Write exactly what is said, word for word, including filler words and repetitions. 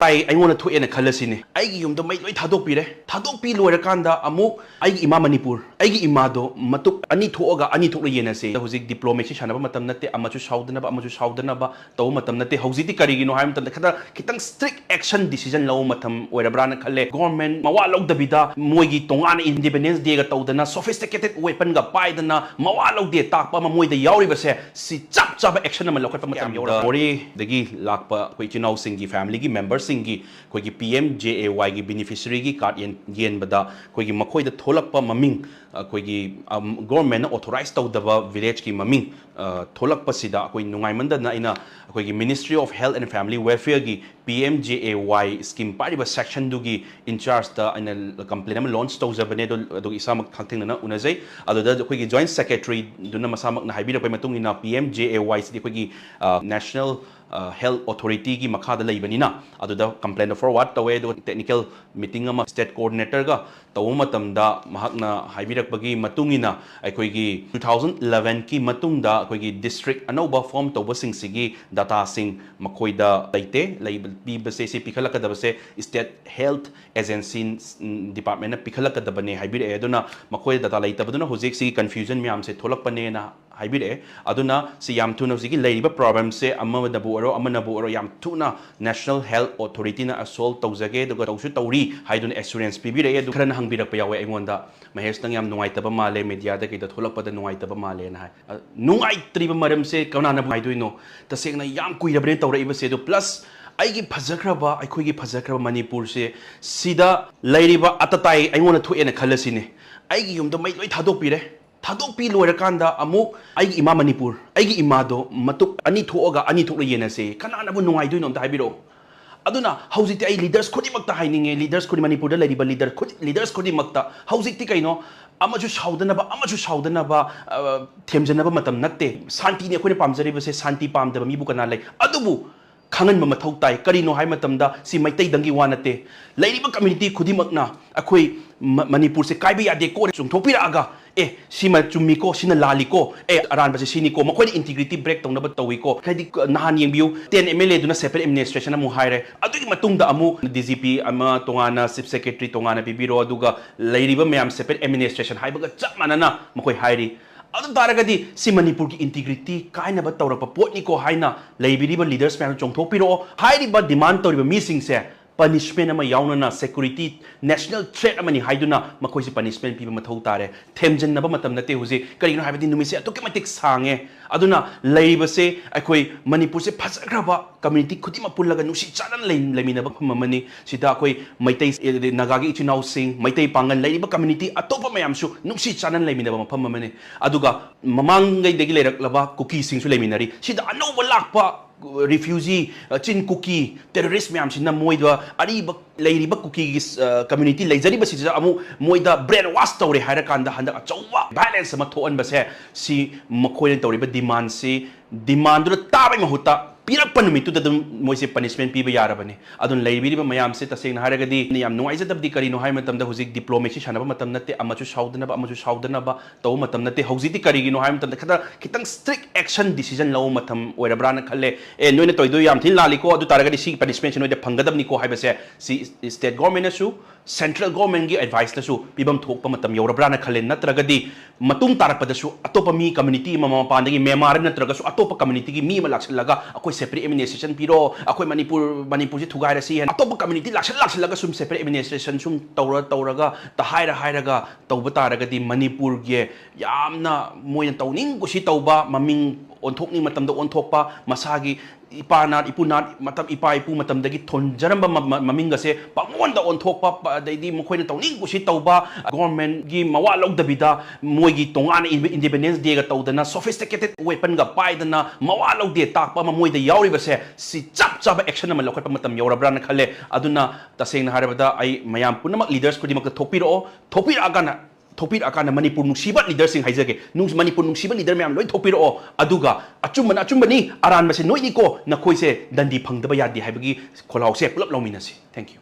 ꯇꯥꯏ ꯑꯩꯉꯣꯟꯗ ꯊꯣꯛꯑꯦꯅ ꯈꯜꯂꯁꯤꯅꯦ꯫ ꯑꯩꯒꯤ ꯌꯨꯝꯗ ꯃꯩ ꯂꯣꯏ ꯊꯥꯗꯣꯛꯄꯤꯔꯦ꯫ ꯊꯥꯗꯣꯛꯄꯤ ꯂꯣꯏꯔꯀꯥꯟꯗ ꯑꯃꯨꯛ ꯑꯩꯒꯤ ꯏꯃꯥ ꯃꯅꯤꯄꯨꯔ, ꯑꯩꯒꯤ ꯏꯃꯥꯗꯣ ꯃꯇꯨꯞ ꯑꯅꯤ ꯊꯣꯛꯑꯒ ꯑꯅꯤ ꯊꯣꯛꯅ ꯌꯦꯟꯅꯁꯦ꯫ ꯍꯧꯖꯤꯛ ꯗꯤꯄ꯭ꯂꯣꯃꯦꯁꯤ ꯁꯥꯟꯅꯕ ꯃꯇꯝ ꯅꯠꯇꯦ꯫ ꯑꯃꯁꯨ ꯁꯥꯎꯗꯅꯕ, ꯑꯃꯁꯨ ꯁꯥꯎꯗꯅꯕ ꯇꯧꯕ ꯃꯇꯝ ꯅꯠꯇꯦ꯫ ꯍꯧꯖꯤꯛꯇꯤ ꯀꯔꯤꯒꯤꯅꯣ ꯍꯥꯏꯕ ꯃꯇꯝꯗ ꯈꯤꯇꯪ strict action decision ꯂꯧꯕ ꯃꯇꯝ ꯑꯣꯏꯔꯕ꯭ꯔꯥꯅ ꯈꯜꯂꯦ꯫ Government ꯃꯋꯥ ꯂꯧꯗꯕꯤꯗ ꯃꯣꯏꯒꯤ ꯇꯣꯉꯥꯟꯅ Independence Day ꯒ ꯇꯧꯗꯅ, sophisticated weapon ꯒ ꯄꯥꯏꯗꯅ, ꯃꯋꯥ ꯂꯧꯗꯦ ꯇꯥꯛꯄ ꯑꯃ ꯃꯣꯏꯗ ꯌꯥꯎꯔꯤꯕꯁꯦ, ꯁꯤ ꯆꯞ ꯆꯥꯕ action ꯑꯃ ꯂꯧꯈꯠꯄ ꯃꯇꯝ ꯌꯥꯝꯅ ꯌꯧꯔꯛꯑꯦ꯫ ꯃꯣꯔꯦꯗꯒꯤ ꯂꯥꯛꯄ ꯑꯩꯈꯣꯏ ꯏꯆꯤꯟ ꯏꯅꯥꯎꯁꯤꯡꯒꯤ, family ꯒꯤ member ꯁꯤꯡꯒꯤ ꯑꯩꯈꯣꯏꯒꯤ P M J A Y ꯒꯤ beneficiary ꯒꯤ card ꯌꯦꯟ-, ꯌꯦꯟꯕꯗ ꯑꯩꯈꯣꯏꯒꯤ ꯃꯈꯣꯏꯗ ꯊꯣꯛꯂꯛꯄ ꯃꯃꯤꯡ, ꯑꯩꯈꯣꯏꯒꯤ, ꯑꯝ, government ꯅ authorize ꯇꯧꯗꯕ village ꯀꯤ ꯃꯃꯤꯡ, ꯑ, ꯊꯣꯛꯂꯛꯄꯁꯤꯗ ꯑꯩꯈꯣꯏ ꯅꯨꯡꯉꯥꯏꯃꯟꯗꯅ ꯑꯩꯅ ꯑꯩꯈꯣꯏꯒꯤ Ministry of Health and Family Welfare ꯒꯤ P M J A Y scheme ꯄꯥꯏꯔꯤꯕ section ꯗꯨꯒꯤ in charge ꯇ ꯑꯩꯅ complaint ꯑꯃ launch ꯇꯧꯖꯕꯅꯦ꯫ ꯑꯗꯨ, ꯑꯗꯨꯒ ꯏꯁꯥꯃꯛ ꯍꯛꯊꯦꯡꯅꯅ ꯎꯅꯖꯩ꯫ ꯑꯗꯨꯗ ꯑꯩꯈꯣꯏꯒꯤ joint secretary ꯗꯨꯅ ꯃꯁꯥꯃꯛꯅ ꯍꯥꯏꯕꯤꯔꯛꯄꯒꯤ ꯃꯇꯨꯡ ꯏꯟꯅ P M J A Y ꯁꯤꯗꯤ ꯑꯩꯈꯣꯏꯒꯤ, ꯑ, National, ꯑ, Health Authority ꯒꯤ ꯃꯈꯥꯗ ꯂꯩꯕꯅꯤꯅ, ꯑꯗꯨꯗ complaint ꯗꯣ forward ꯇꯧꯋꯦ꯫ ꯑꯗꯨꯒ technical meeting ꯑꯃ state coordinator ꯒ ꯇꯧꯕ ꯃꯇꯝꯗ ꯃꯍꯥꯛꯅ ꯍꯥꯏꯕꯤꯔꯛꯄꯒꯤ ꯃꯇꯨꯡ ꯏꯟꯅ ꯑꯩꯈꯣꯏꯒꯤ two thousand eleven ꯀꯤ ꯃꯇꯨꯡꯗ ꯑꯩꯈꯣꯏꯒꯤ district ꯑꯅꯧꯕ form ꯇꯧꯕꯁꯤꯡꯁꯤꯒꯤ data ꯁꯤꯡ ꯃꯈꯣꯏꯗ ꯂꯩꯇꯦ꯫ ꯂꯩꯕ, ꯄꯤꯕꯁꯦ, ꯁꯤ ꯄꯤꯈꯠꯂꯛꯀꯗꯕꯁꯦ state health agency, ꯎꯝ, department ꯅ ꯄꯤꯈꯠꯂꯛꯀꯗꯕꯅꯦ ꯍꯥꯏꯕꯤꯔꯛꯑꯦ꯫ ꯑꯗꯨꯅ ꯃꯈꯣꯏꯗ data ꯂꯩꯇꯕꯗꯨꯅ ꯍꯧꯖꯤꯛ ꯁꯤꯒꯤ confusion ꯃꯌꯥꯝꯁꯦ ꯊꯣꯛꯂꯛꯄꯅꯦꯅ ꯍꯥꯏꯕꯤꯔꯛꯑꯦ꯫ ꯑꯗꯨꯅ ꯁꯤ ꯌꯥꯝ ꯊꯨꯅ ꯍꯧꯖꯤꯛꯀꯤ ꯂꯩꯔꯤꯕ problem ꯁꯦ ꯑꯃꯅꯕꯨ ꯑꯣꯏꯔꯣ, ꯑꯃꯅꯕꯨ ꯑꯣꯏꯔꯣ, ꯌꯥꯝ ꯊꯨꯅ National Health Authority ꯅ solve ꯇꯧꯖꯒꯦ, ꯑꯗꯨꯒ ꯇꯧꯁꯨ ꯇꯧꯔꯤ ꯍꯥꯏꯗꯨꯅ assurance ꯄꯤꯕꯤꯔꯛꯑꯦ꯫ ꯑꯗꯨ ꯈꯔꯅ ꯍꯪꯕꯤꯔꯛꯄ ꯌꯥꯎꯋꯦ ꯑꯩꯉꯣꯟꯗ, "ꯃꯍꯦꯁ, ꯅꯪ ꯌꯥꯝ ꯅꯨꯡꯉꯥꯏꯇꯕ ꯃꯥꯜꯂꯦ, media ꯗ ꯀꯩꯗ ꯊꯣꯛꯂꯛꯄꯗ ꯅꯨꯡꯉꯥꯏꯇꯕ ꯃꯥꯜꯂꯦꯅ" ꯍꯥꯏ꯫ ꯑ, ꯅꯨꯡꯉꯥꯏꯇ꯭ꯔꯤꯕ ꯃꯔꯝꯁꯦ ꯀꯅꯥꯅꯕꯨ ꯍꯥꯏꯗꯣꯏꯅꯣ? ꯇꯁꯦꯡꯅ ꯌꯥꯝ ꯀꯨꯏꯔꯕꯅꯦ ꯇꯧꯔꯛꯏꯕꯁꯦ꯫ ꯑꯗꯨ plus ꯑꯩꯒꯤ ꯐꯖꯈ꯭ꯔꯕ, ꯑꯩꯈꯣꯏꯒꯤ ꯐꯖꯈ꯭ꯔꯕ ꯃꯅꯤꯄꯨꯔꯁꯦ, ꯁꯤꯗ ꯂꯩꯔꯤꯕ ꯑꯇꯇꯥꯏ ꯑꯩꯉꯣꯟꯗ ꯊꯣꯛꯑꯦꯅ ꯈꯜꯂꯁꯤꯅꯦ꯫ ꯑꯩꯒꯤ ꯌꯨꯝꯗ ꯃꯩ ꯂꯣꯏ ꯊꯥꯗꯣꯛꯄꯤꯔꯦ꯫ ꯊꯥꯗꯣꯛꯄꯤ ꯂꯣꯏꯔꯀꯥꯟꯗ ꯑꯃꯨꯛ ꯑꯩꯒꯤ ꯏꯃꯥ ꯃꯅꯤꯄꯨꯔ, ꯑꯩꯒꯤ ꯏꯃꯥꯗꯣ ꯃꯇꯨꯞ ꯑꯅꯤ ꯊꯣꯛꯑꯒ ꯑꯅꯤ ꯊꯣꯛꯅ ꯌꯦꯟꯅꯁꯦ꯫ ꯀꯅꯥꯅꯕꯨ ꯅꯨꯡꯉꯥꯏꯗꯣꯏꯅꯣ ꯑꯝꯇ ꯍꯥꯏꯕꯤꯔꯛꯑꯣ꯫ ꯑꯗꯨꯅ ꯍꯧꯖꯤꯛꯇꯤ ꯑꯩ leaders ꯈꯨꯗꯤꯡꯃꯛꯇ ꯍꯥꯏꯅꯤꯡꯉꯦ, leaders ꯈꯨꯗꯤꯡ-, ꯃꯅꯤꯄꯨꯔꯗ ꯂꯩꯔꯤꯕ leader ꯈꯨꯗꯤ-, leaders ꯈꯨꯗꯤꯡꯃꯛꯇ ꯍꯧꯖꯤꯛꯇꯤ ꯀꯩꯅꯣ, ꯑꯃꯁꯨ ꯁꯥꯎꯗꯅꯕ, ꯑꯃꯁꯨ ꯁꯥꯎꯗꯅꯕ, ꯑ, ꯊꯦꯝꯖꯅꯕ ꯃꯇꯝ ꯅꯠꯇꯦ꯫ ꯁꯥꯟꯇꯤꯅꯤ ꯑꯩꯈꯣꯏꯅ ꯄꯥꯝꯖꯔꯤꯕꯁꯦ, ꯁꯥꯟꯇꯤ ꯄꯥꯝꯗꯕ ꯃꯤꯕꯨ ꯀꯅꯥ ꯂꯩ? ꯑꯗꯨꯕꯨ ꯈꯪꯍꯟꯕ ꯃꯊꯧ ꯇꯥꯏ꯫ ꯀꯔꯤꯅꯣ ꯍꯥꯏꯕ ꯃꯇꯝꯗ ꯁꯤ ꯃꯩꯇꯩꯗꯪꯒꯤ ꯋꯥ ꯅꯠꯇꯦ꯫ ꯂꯩꯔꯤꯕ community ꯈꯨꯗꯤꯡꯃꯛꯅ ꯑꯩꯈꯣꯏ ꯃ-, ꯃꯅꯤꯄꯨꯔꯁꯦ ꯀꯥꯏꯕ ꯌꯥꯗꯦ ꯀꯣ ꯆꯣꯡꯊꯣꯛꯄꯤꯔꯛꯑꯒ ꯑꯦ, ꯁꯤꯃ ꯆꯨꯝꯃꯤꯀꯣ, ꯁꯤꯅ ꯂꯥꯜꯂꯤꯀꯣ, ꯑꯦ, ꯑꯔꯥꯟꯕꯁꯦ ꯁꯤꯅꯤꯀꯣ, ꯃꯈꯣꯏꯅ integrity break ꯇꯧꯅꯕ ꯇꯧꯏꯀꯣ꯫ ꯍꯥꯏꯗꯤ, ꯅꯍꯥꯟ ꯌꯦꯡꯕꯤꯌꯨ, ten MLA ꯗꯨꯅ separate administration ꯑꯃꯨꯛ ꯍꯥꯏꯔꯦ꯫ ꯑꯗꯨꯒꯤ ꯃꯇꯨꯡꯗ ꯑꯃꯨꯛ DGP ꯑꯃ ꯇꯣꯉꯥꯟꯅ, chief secretary ꯇꯣꯉꯥꯟꯅ ꯄꯤꯕꯤꯔꯣ, ꯑꯗꯨꯒ ꯂꯩꯔꯤꯕ ꯃꯌꯥꯝ separate administration ꯍꯥꯏꯕꯒ ꯆꯞ ꯃꯥꯟꯅꯅ ꯃꯈꯣꯏ ꯍꯥꯏꯔꯤ꯫ ꯑꯗꯨ ꯇꯥꯔꯒꯗꯤ ꯁꯤ ꯃꯅꯤꯄꯨꯔꯒꯤ integrity ꯀꯥꯏꯅꯕ ꯇꯧꯔꯛꯄ ꯄꯣꯠꯅꯤꯀꯣ ꯍꯥꯏꯅ ꯂꯩꯕꯤꯔꯤꯕ leaders ꯃꯌꯥꯝ ꯆꯣꯡꯊꯣꯛꯄꯤꯔꯛꯑꯣ꯫ ꯍꯥꯏꯔꯤꯕ demand ꯇꯧꯔꯤꯕ ꯃꯤꯁꯤꯡꯁꯦ punishment ꯑꯃ ꯌꯥꯎꯅꯅ security national threat ꯑꯃꯅꯤ ꯍꯥꯏꯗꯨꯅ ꯃꯈꯣꯏꯁꯦ punishment ꯄꯤꯕ ꯃꯊꯧ ꯇꯥꯔꯦ꯫ ꯊꯦꯝꯖꯤꯟꯅꯕ ꯃꯇꯝ ꯅꯠꯇꯦ ꯍꯧꯖꯤꯛ꯫ ꯀꯔꯤꯒꯤꯅꯣ ꯍꯥꯏꯕꯗꯤ ꯅꯨꯃꯤꯠꯁꯦ ꯑꯗꯨꯛꯀꯤ ꯃꯇꯤꯛ ꯁꯥꯡꯉꯦ꯫ ꯑꯗꯨꯅ ꯂꯩꯔꯤꯕꯁꯦ ꯑꯩꯈꯣꯏ ꯃꯅꯤꯄꯨꯔꯁꯦ ꯐꯖꯈ꯭ꯔꯕ community ꯈꯨꯗꯤꯡꯃꯛ ꯄꯨꯜꯂꯒ ꯅꯨꯡꯁꯤ ꯆꯥꯟꯅꯅ ꯂꯩ-, ꯂꯩꯃꯤꯟꯅꯕ ꯃꯐꯝ ꯑꯃꯅꯤ꯫ ꯁꯤꯗ ꯑꯩꯈꯣꯏ ꯃꯩꯇꯩ, ꯑꯦ, ꯅꯥꯒꯥꯒꯤ ꯏꯆꯤꯟ ꯏꯅꯥꯎꯁꯤꯡ, ꯃꯩꯇꯩ ꯄꯥꯡꯒꯜ, ꯂꯩꯔꯤꯕ community ꯑꯇꯣꯞꯄ ꯃꯌꯥꯝꯁꯨ ꯅꯨꯡꯁꯤ ꯆꯥꯟꯅꯅ ꯂꯩꯃꯤꯟꯅꯕ ꯃꯐꯝ ꯑꯃꯅꯤ꯫ ꯑꯗꯨꯒ ꯃꯃꯥꯡꯉꯩꯗꯒꯤ ꯂꯩꯔꯛꯂꯕ ꯀꯨꯀꯤꯁꯤꯡꯁꯨ ꯂꯩꯃꯤꯟꯅꯔꯤ꯫ ꯁꯤꯗ ꯑꯅꯧꯕ ꯂꯥꯛꯄ refugee, ꯑ, ꯆꯤꯟ ꯀꯨꯀꯤ terrorist ꯃꯌꯥꯝꯁꯤꯅ ꯃꯣꯏꯗ ꯑꯔꯤꯕ ꯂꯩꯔꯤꯕ ꯀꯨꯀꯤꯒꯤ, ꯑ, community ꯂꯩꯖꯔꯤꯕꯁꯤꯗ ꯑꯃꯨꯛ ꯃꯣꯏꯗ brainwash ꯇꯧꯔꯦ ꯍꯥꯏꯔꯀꯥꯟꯗ ꯍꯟꯗꯛ ꯑꯆꯧꯕ violence ꯑꯃ ꯊꯣꯛꯍꯟꯕꯁꯦ, ꯁꯤ ꯃꯈꯣꯏꯅ ꯇꯧꯔꯤꯕ demandꯁꯤ, demandꯗꯨꯗ ꯇꯥꯕꯩ ꯃꯍꯨꯠꯇ ꯄꯤꯔꯛꯄ ꯅꯨꯃꯤꯠꯇꯨꯗ ꯑꯗꯨꯝ ꯃꯣꯏꯁꯦ punishment ꯄꯤꯕ ꯌꯥꯔꯕꯅꯤ꯫ ꯑꯗꯨꯅ ꯂꯩꯕꯤꯔꯤꯕ ꯃꯌꯥꯝꯁꯦ ꯇꯁꯦꯡꯅ ꯍꯥꯏꯔꯒꯗꯤ ꯌꯥꯝ ꯅꯨꯡꯉꯥꯏꯖꯗꯕꯗꯤ ꯀꯔꯤꯅꯣ ꯍꯥꯏꯕ ꯃꯇꯝꯗ ꯍꯧꯖꯤꯛ diplomacy ꯁꯥꯟꯅꯕ ꯃꯇꯝ ꯅꯠꯇꯦ, ꯑꯃꯁꯨ ꯁꯥꯎꯗꯅꯕ, ꯑꯃꯁꯨ ꯁꯥꯎꯗꯅꯕ ꯇꯧꯕ ꯃꯇꯝ ꯅꯠꯇꯦ꯫ ꯍꯧꯖꯤꯛꯇꯤ ꯀꯔꯤꯒꯤꯅꯣ ꯍꯥꯏꯕ ꯃꯇꯝꯗ ꯈꯤꯇꯪ, ꯈꯤꯇꯪ strict action decision ꯂꯧꯕ ꯃꯇꯝ ꯑꯣꯏꯔꯕ꯭ꯔꯥꯅ ꯈꯜꯂꯦ꯫ ꯑꯦ, ꯅꯣꯏꯅ ꯇꯧꯔꯤꯗꯣ ꯌꯥꯝ ꯊꯤꯅ ꯂꯥꯜꯂꯤꯀꯣ, ꯑꯗꯨ ꯇꯥꯔꯒꯗꯤ ꯁꯤꯒꯤ punishmentꯁꯦ ꯅꯣꯏꯗ ꯐꯪꯒꯗꯕꯅꯤꯀꯣ ꯍꯥꯏꯕꯁꯦ ꯁꯤ state governmentꯅꯁꯨ, central governmentꯀꯤ adviceꯅꯁꯨ ꯄꯤꯐꯝ ꯊꯣꯛꯄ ꯃꯇꯝ ꯌꯧꯔꯕ꯭ꯔꯥꯅ ꯈꯜꯂꯦ꯫ ꯅꯠꯇ꯭ꯔꯒꯗꯤ ꯃꯇꯨꯡ ꯇꯥꯔꯛꯄꯗꯁꯨ ꯑꯇꯣꯞꯄ ꯃꯤ community ꯑꯃ ꯃꯄꯥꯟꯗꯒꯤ ꯃ꯭ꯌꯥꯟꯃꯥꯔ ꯅꯠꯇ꯭ꯔꯒꯁꯨ ꯑꯇꯣꯞꯄ communityꯒꯤ ꯃꯤ ꯑꯃ ꯂꯥꯛꯁꯤꯜꯂꯒ ꯑꯩꯈꯣꯏ separate administration ꯄꯤꯔꯣ, ꯑꯩꯈꯣꯏ ꯃꯅꯤꯄꯨꯔ, ꯃꯅꯤꯄꯨꯔꯁꯦ ꯊꯨꯒꯥꯏꯔꯁꯤ ꯍꯥꯏꯅ ꯑꯇꯣꯞꯄ community ꯂꯥꯛꯁꯤꯜ ꯂꯥꯛꯁꯤꯜꯂꯒ ꯁꯨꯝ separate administration ꯁꯨꯝ ꯇꯧꯔ ꯇꯧꯔꯒ ꯇ ꯍꯥꯏꯔ ꯍꯥꯏꯔꯒ ꯇꯧꯕ ꯇꯥꯔꯒꯗꯤ ꯃꯅꯤꯄꯨꯔꯒꯤ ꯌꯥꯝꯅ ꯃꯣꯏꯅ ꯇꯧꯅꯤꯡ ꯀꯨꯁꯤ ꯇꯧꯕ, ꯃꯃꯤꯡ ꯑꯣꯟꯊꯣꯛꯅꯤꯡ ꯃꯇꯝꯗ ꯑꯣꯟꯊꯣꯛꯄ, ꯃꯁꯥꯒꯤ ꯏꯄꯥ ꯅꯥꯠ, ꯏꯄꯨ ꯅꯥꯠ, ꯃꯇꯝ, ꯏꯄꯥ ꯏꯄꯨ ꯃꯇꯝꯗꯒꯤ ꯊꯣꯟꯖꯔꯝꯕ ꯃ-, ꯃ-, ꯃꯃꯤꯡ ꯑꯁꯦ ꯄꯪꯑꯣꯟꯗ ꯑꯣꯟꯊꯣꯛꯄ, ꯄ-, ꯑꯗꯩꯗꯤ ꯃꯈꯣꯏꯅ ꯇꯧꯅꯤꯡ ꯀꯨꯁꯤ ꯇꯧꯕ, governmentꯀꯤ ꯃꯋꯥ ꯂꯧꯗꯕꯤꯗ ꯃꯣꯏꯒꯤ ꯇꯣꯉꯥꯟꯅ ꯏꯟ-, Independence Dayꯒ ꯇꯧꯗꯅ, sophisticated weaponꯒ ꯄꯥꯏꯗꯅ ꯃꯋꯥ ꯂꯧꯗꯦ ꯇꯥꯛꯄ ꯑꯃ ꯃꯣꯏꯗ ꯌꯥꯎꯔꯤꯕꯁꯦ, ꯁꯤ ꯆꯞ ꯆꯥꯕ action ꯑꯃ ꯂꯧꯈꯠꯄ ꯃꯇꯝ ꯌꯧꯔꯕ꯭ꯔꯥꯅ ꯈꯜꯂꯦ꯫ ꯑꯗꯨꯅ ꯇꯁꯦꯡꯅ ꯍꯥꯏꯔꯕꯗ ꯑꯩ ꯃꯌꯥꯝ ꯄꯨꯝꯅꯃꯛ leaders ꯈꯨꯗꯤꯡꯃꯛꯇ ꯊꯣꯛꯄꯤꯔꯛꯑꯣ, ꯊꯣꯛꯄꯤꯔꯛꯑꯀꯥꯟꯗ ꯊꯣꯛꯄꯤꯔꯛꯑꯀꯥꯟꯗ ꯃꯅꯤꯄꯨꯔ ꯅꯨꯡꯁꯤꯕ leaderꯁꯤꯡ ꯍꯥꯏꯖꯒꯦ, ꯅꯨꯡ-, ꯃꯅꯤꯄꯨꯔ ꯅꯨꯡꯁꯤꯕ leader ꯃꯌꯥꯝ ꯂꯣꯏ ꯊꯣꯛꯄꯤꯔꯛꯑꯣ, ꯑꯗꯨꯒ ꯑꯆꯨꯝꯕꯅ ꯑꯆꯨꯝꯕꯅꯤ, ꯑꯔꯥꯟꯕꯁꯦ ꯅꯣꯏꯅꯤꯀꯣ, ꯅꯈꯣꯏꯁꯦ ꯗꯟꯗꯤ ꯐꯪꯗꯕ ꯌꯥꯗꯦ ꯍꯥꯏꯕꯒꯤ ꯈꯣꯜꯂꯥꯎꯁꯦ ꯄꯨꯂꯞ ꯂꯧꯃꯤꯟꯅꯁꯤ꯫ Thank you꯫